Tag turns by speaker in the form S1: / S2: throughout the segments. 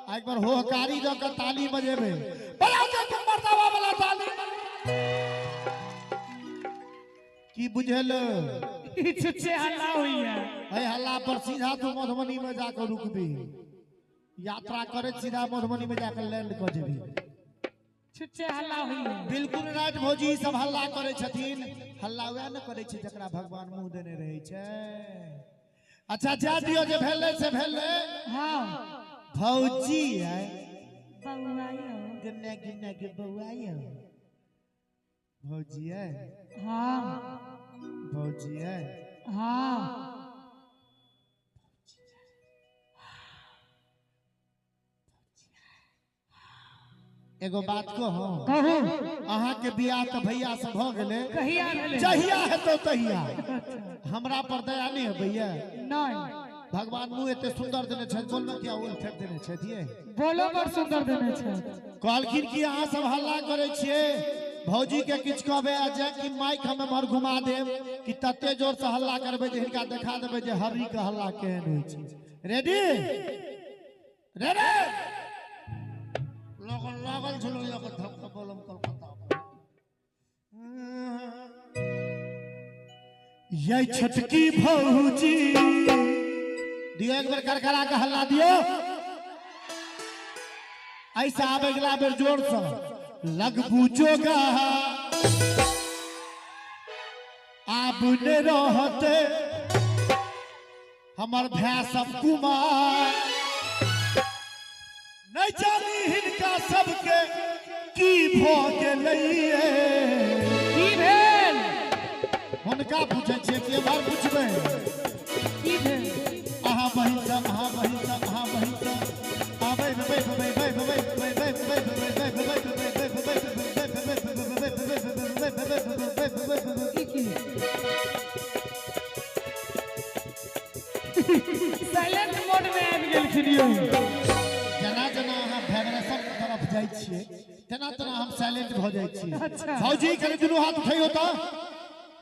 S1: आ एक बार होहकारी दऽ कऽ ताली बजेबै। बजा दे तुम मर्दाबा वाला ताली। की बुझेल?
S2: ई छुच्छे हल्ला होइया।
S1: एहि हल्ला पर सीधा तू मधुबनी में जाकर रुकबी, यात्रा करैत सीधा मधुबनी में जाकर लैंड कऽ जेबी।
S2: छुच्छे हल्ला होइया।
S1: बिल्कुल राज भौजी ई सब हल्ला करै छथिन। हल्ला वएह ने करै छै जकरा भगवान मुंह देने रहै छै। अच्छा जा दियौ, जे भेलै से भेलै।
S2: हाँ
S1: भौजी आय
S2: बौआ यौ।
S1: गन्ना गिन्ना के बौआ यौ। भौजी आय।
S2: हाँ
S1: भौजी आय।
S2: हाँ
S1: एगो बात कहू?
S2: कहू।
S1: अहाँ के बियाह तऽ भैया से भऽ गेलै।
S2: कहिया भेलै?
S1: जहिया हेतौ तहिया। हमरा पर दया नहीं है भैया?
S2: नहीं।
S1: भगवान मुंह एते सुंदर देने छथि, बोलमे किया ओल फेंक देने छथि? ये
S2: बोलो बड़ सुंदर देने छथि।
S1: कहलखिन कि अहाँ सब हल्ला करै छियै, भौजी के किछु कहबै आ जे कि माइक हम एम्हर घुमा देब कि तते जोर से हल्ला करबै जे हिनका देखा देबै जे हर्री के हल्ला केहन होइ छै। रेडी रेडी लगल लागल छलो एगो धक्का बोलम कलकत्ता। ये छोटकी भौजी दियो एक बेर करकरा के हल्ला दियो। ऐसा आबे अगला बेर जोर से लगबू जोगा आब ने रहते हमर भाय सब कुमार। नहीं जानी हिनका सबके की भऽ गेलैये।
S2: की भेल?
S1: हुनका पूछै छियै कि एम्हर पुछबै
S2: की भेल?
S1: अहाँ बहिन सब, अहाँ बहिन सब, अहाँ बहिन सब आबै बै बै बै बै बै बै बै बै बै बै बै बै।
S2: की की साइलेंट मोड में आबि गेलखिन यौ।
S1: जेना जेना अहाँ वाइब्रेशन के तरफ जाइ छियै तेना तेना हम साइलेंट भऽ जाइ छियै।
S2: अच्छा।
S1: भौजी कनि दुनू हाथ उठैयौ तऽ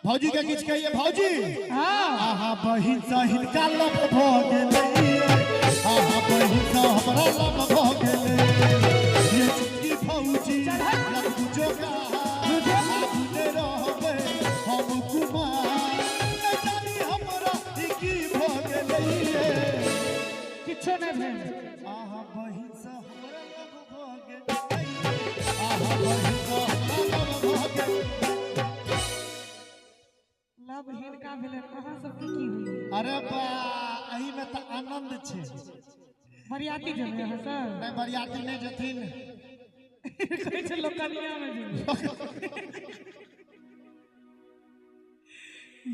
S1: भौजी के किछु कहिए। भौजी।
S2: हाँ
S1: अहाँ बहिन से हिनका लव भऽ गेलै, अहाँ बहिन से हमरा लव भऽ गेलै। ये छोटकी भौजी लगबू जोगा आबू ने रहबै हम कुमार। नहि जानी हमरा ई की भऽ गेलै।
S2: किछो नहि भेल।
S1: अहाँ बहिन से हमरा लव भऽ गेलै, अहाँ बहिन से हमरा लव भऽ गेलै।
S2: लव हिनका भेलै, अहाँ सबके की होइया?
S1: अरे बा, एहिमे तऽ आनंद छै।
S2: बरियाती जेबै अहाँ सब?
S1: नहि, बरियाती नहि जेथिन।
S2: कहै छै लोकनिया में जेबै।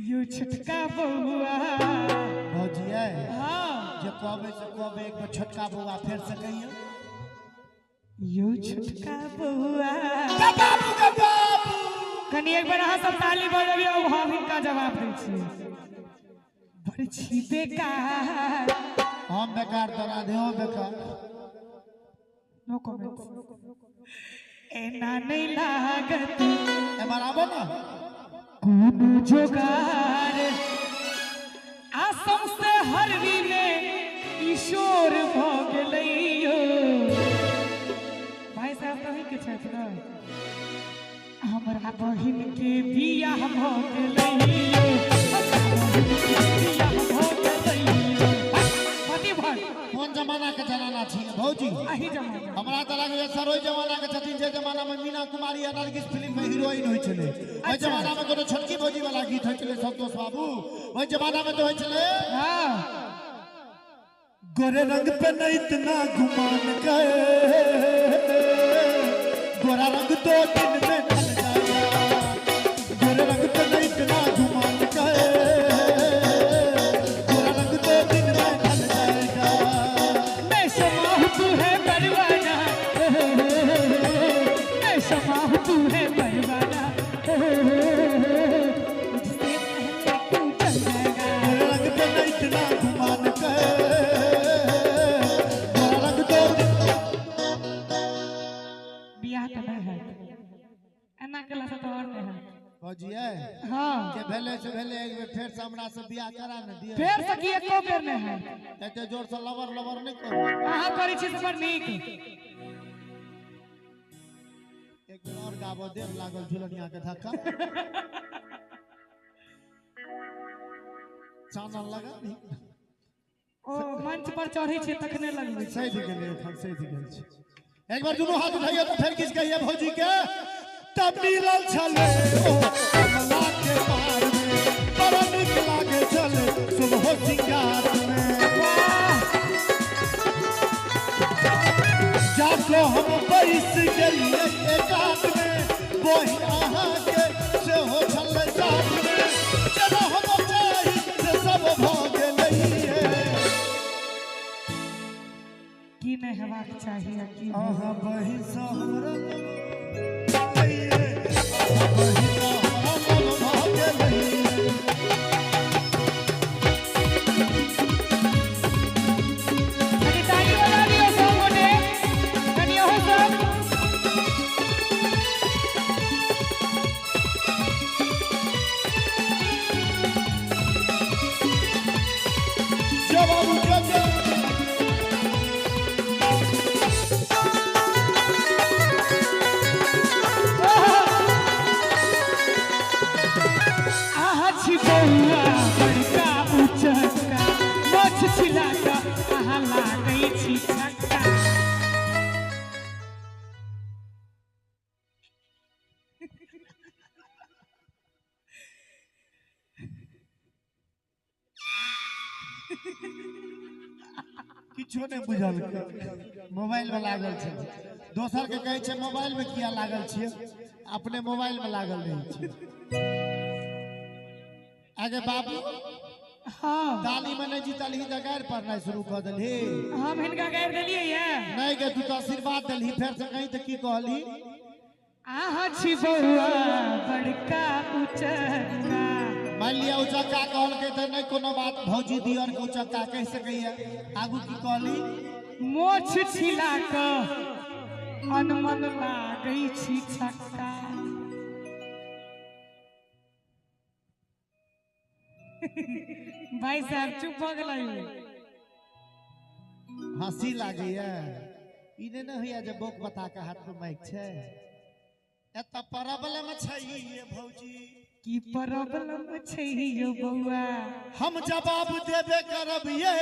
S2: यो छोटका बौआ।
S1: भौजी आय।
S2: हाँ
S1: जे कहबै से कहबै। एक बेर छोटका बौआ फेर से कहियौ।
S2: यो छोटका बौआ।
S1: बाबू के बाबू।
S2: कनि एक बेर अहाँ सब ताली बजबियौ, हम हिनका जवाब दै छी। बड़ छी बेकार।
S1: हम बेकार तऽ राधेहो बेकार।
S2: नो कमेंट्स। एना नहीं लागत
S1: एम्हर आबो ने।
S2: कोनो जोगार आ सौंसे हरवी में किशोर भऽ गेलै यौ। भाई साहब तऽ के छथि ने? हमरा बहिन के बियाह भऽ गेलै यौ। हमरा बहिन के बियाह भऽ गेलै यौ। पति भर
S1: कोन जमाना के जमाना छियै भौजी?
S2: अही जमाना।
S1: हमरा तऽ लागैए सर ओहि जमाना के छथिन जे जमाना में मीना कुमारी आ नरगिस फिल्म में हीरोइन होइ छलै। ओहि जमाना में कोनो छोटकी भौजी वाला गीत होइ छलै संतोष बाबू? ओहि जमाना में तऽ होइ छलै
S2: हाँ
S1: गोरे रंग पे नहीं इतना गुमान कर, गोरा रंग तो दिन में ढल जाएगा। गोरे रंग पे नहीं इतना गुमान कर, गोरा रंग तो दिन में ढल जाएगा।
S2: मैं शमा हूँ तू है परवाना, मैं शमा हूँ तू है परवाना, मुझसे पहले तू चलेगा।
S1: गोरे रंग पे नहीं इतना गुमान कर, गोरा रंग तो दिन
S2: बियाह तऽ नहि हैत, एना केलासँ तऽ आओर नहि हैत।
S1: भौजी ये
S2: हाँ
S1: जे भेलै से भेलै, एक बेर फेर से हमरा से बियाह करा ने दिअ।
S2: फेर से की एको बेर नहि है।
S1: एते जोर से लबर लबर नहि करू।
S2: अहाँ करै छी से बड़ नीक।
S1: एक बेर और गाबऽ देब, लागल झुलनिया के धक्का। चानन लगा दी।
S2: ओ मंच पर चढ़ै छै तखने लगबै छै।
S1: सधि गेलै एखन, सधि गेल छै। एक बार दुनू हाथ उठाइए तो फेर किछु कहिए भौजी के। तब मिलल छलै ओ कमला के पार में, बड़ा नीक लागे छलै सुबह सिंगार में।
S2: वाह
S1: जाको हम बैस गेलिए एकांत में, बहिन अहाँके सेहो छलै साथ में। जेना हम चाही से सब भऽ गेलैये।
S2: की नहि हेबाक चाही आ की
S1: अहाँ बहिन सँ हमरा लग अहाँ बहिन सँ हमरा लग भऽ गेलैये।
S2: कनि ताली बजा दियौ सब गोटे, कनि अहूँ सब।
S1: जवाब जवाब।
S2: अहाँ छी बौआ बड़का उचक्का, मोछ छिला कऽ अहाँ लागै छी छक्का।
S1: किछो नहि बुझल, मोबाइल में लागल छै। दोसर के कहै छै मोबाइल में किया लागल छियै, अपने मोबाइल में लागल रहै छै। आगे बाबू।
S2: हाँ
S1: ताली में नहि जीतलही तऽ गारि पढ़नाइ शुरू कऽ देलही।
S2: हम हिनका गारि देलियै ये?
S1: नहि गे, तू तऽ आशीर्वाद देलही। फेर से कहीं तऽ की कहलही?
S2: अहाँ छी बौआ बड़का उचक्का।
S1: मान लिअ उचक्का कहलकै तऽ नहि कोनो बात, भौजी दियर के उचक्का कहि सकैया। आगू की कहली?
S2: मोछ छिला कऽ अनमन लागै छी छक्का। भाई साहब चुप भऽ गेलै।
S1: हंसी लागैया। ई नहि ने होइया जे बौक बता के हाथ में माइक छै। एतऽ प्रॉब्लम छै ये भौजी।
S2: की प्रॉब्लम छै यौ बौआ?
S1: हम जवाब देबे करब ये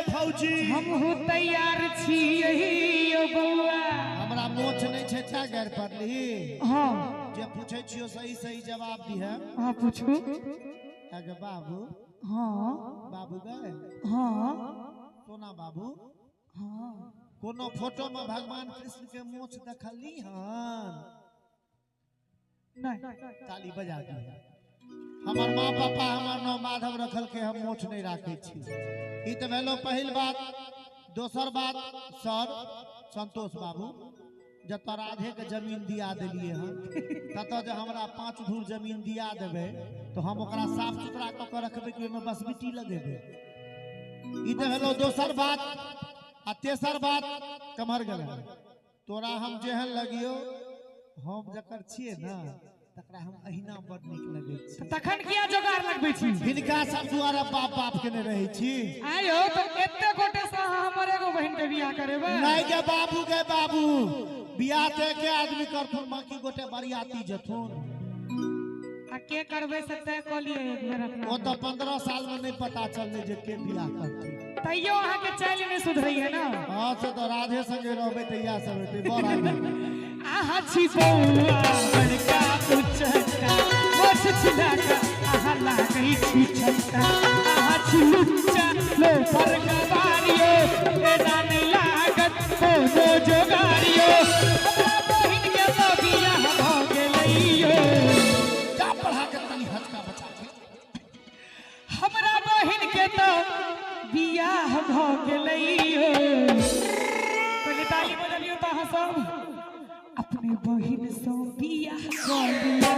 S1: भौजी।
S2: हमहूँ तैयार छी यही यौ बौआ।
S1: हमरा मोछ नहि छै तैं गारि पड़ली।
S2: हाँ
S1: जे पूछै छियो सही सही जवाब दिहे।
S2: हाँ पूछू।
S1: आगे बाबू।
S2: हाँ
S1: बाबू गए।
S2: हाँ
S1: सोना बाबू।
S2: हाँ
S1: कोनो फोटो में भगवान कृष्ण के मोछ देखली हन?
S2: नहीं।
S1: ताली बजा दी। हमर माँ पापा हमर नाम माधव रखल के, हम मोछ नहीं राखै छी। ई तऽ भेलो पहिल बात। दोसर बात सर संतोष बाबू, जतऽ राधे के जमीन दिया देलियै हन ततऽ जे हमरा 5 धूर जमीन दिया देबै तऽ हम ओकरा साफ सुथरा कऽ के रखबै कि ओहिमे बसबिट्टी लगेबै? ई तऽ भेलो दोसर बात। आ तेसर बात कमहर गेलै तोरा, हम जेहन लगियो, हम जकर छियै ने तकरा हम अहिना बड़ नीक लगै छी।
S2: तखन किया जोगार लगबै छी?
S1: हिनका सब दुआरे बाप बाप केने रहै छी।
S2: आयो तऽ एते गोटे से अहाँ हमर एगो बहिन के बियाह करेबै?
S1: नहीं गे बाबू, गे बाबू, बियाह तऽ एके आदमी करथुन, बाकी गोटे बरियाती जेथुन।
S2: आ के करबै से तय कऽ लिअ एक बेर अपना।
S1: ओ तऽ 15 साल में नहीं पता चललै जे के बियाह करथिन।
S2: तैयो अहाँके चालि नहि सुधरैया ने।
S1: हाँ से तऽ राधे संगे रहबै तऽ इएह सब हेतै। बड़ आदमी।
S2: अहाँ छी बौआ बड़का उचक्का, मोछ छिला कऽ अहाँ लागै छी छक्का। अहाँ छी लुच्चा लोफर गवारियो, एना नहि लागत कोनो जोगारियो। हमरा बहिन के तऽ बियाह भऽ गेलैयो।
S1: जा पढ़ा के तनी हचका बचा के।
S2: हमरा बहिन के तऽ बियाह भऽ गेलैयो। पहिले ताली बजलियौ तऽ अहाँ सब अपने बहिन सँ बियाह कऽ लियौ,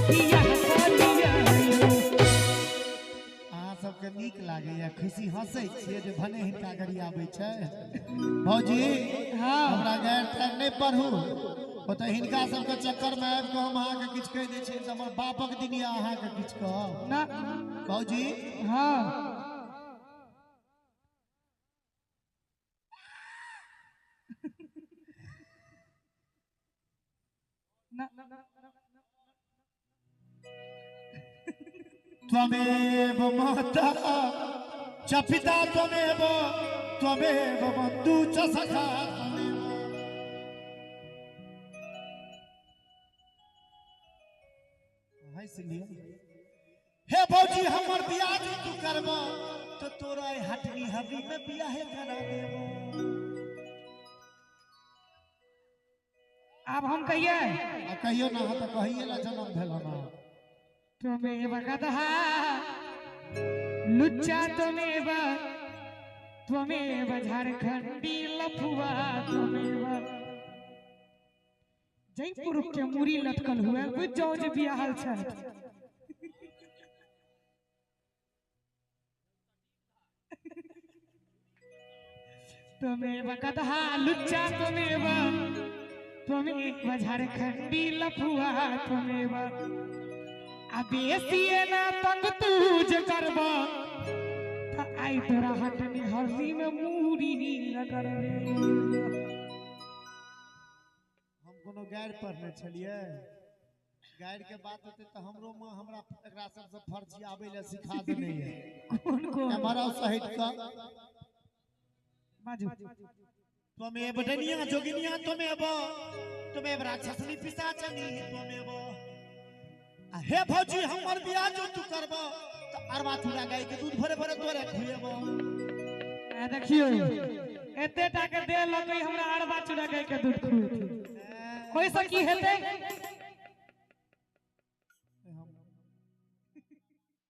S2: बियाह कऽ लियौ।
S1: अहाँ सबके नीक लागैया, खुशी हंसै छियै जे भने हिनका गरियाबै छै। भौजी।
S2: हाँ।
S1: हमरा गैर तैर नहि पढ़ू। ओतऽ हिनका सबके चक्कर में आबि कऽ हम अहाँके किछु कहि दै छियै तऽ हमर बापक दिनिया अहाँके किछु कहब
S2: ना।
S1: भौजी।
S2: हाँ ना।
S1: त्वमेव माता च पिता त्वमेव त्वमेव बन्धु च सखा त्वमेव। हँसि लिअ। हे भौजी हमर बियाह जे तू करब तो तोरा एहि हटनी हबी में बियाहे करा देबो।
S2: आब हम कहिए?
S1: आ कहियो ना, तऽ कहिए ला जन्म भेल ना।
S2: त्वमेव गदहा लुच्चा त्वमेव त्वमेव झारखंडी लफुआ त्वमेव। जै पुरुष के मूड़ी लटकल हुए बुझ जाओ जे बियाहल छथि। त्वमेव गदहा लुच्चा त्वमेव त्वमेव झारखंडी लफुआ त्वमेव। आ बेसिए ना तंग तू जे करब त आई तोरा हटनी हरदी में मूड़ी रगड़बे।
S1: हम कोनो गारि पढ़ने छलियै? गारि के बात हेतै तऽ हमरो माँ हमरा एकरा सबसँ फर्जी आबै लए सिखा देने यऽ।
S2: कोन कोन?
S1: एम्हर आउ सहित कऽ।
S2: बाजू।
S1: त्वमेव डनिया जोगिनिया त्वमेव त्वमेव राक्षसनी पिशाचनी त्वमेव। आ हे भौजी हमर बियाह जो तू करब तऽ अरवा चूड़ा गाय के दूध भरे भरे तोरे खुएबो।
S2: आ देखियो एते टा के देह लकै हमरा अरबा चूड़ा गाय के दूध खुएतै, ओहिसँ की हेतै?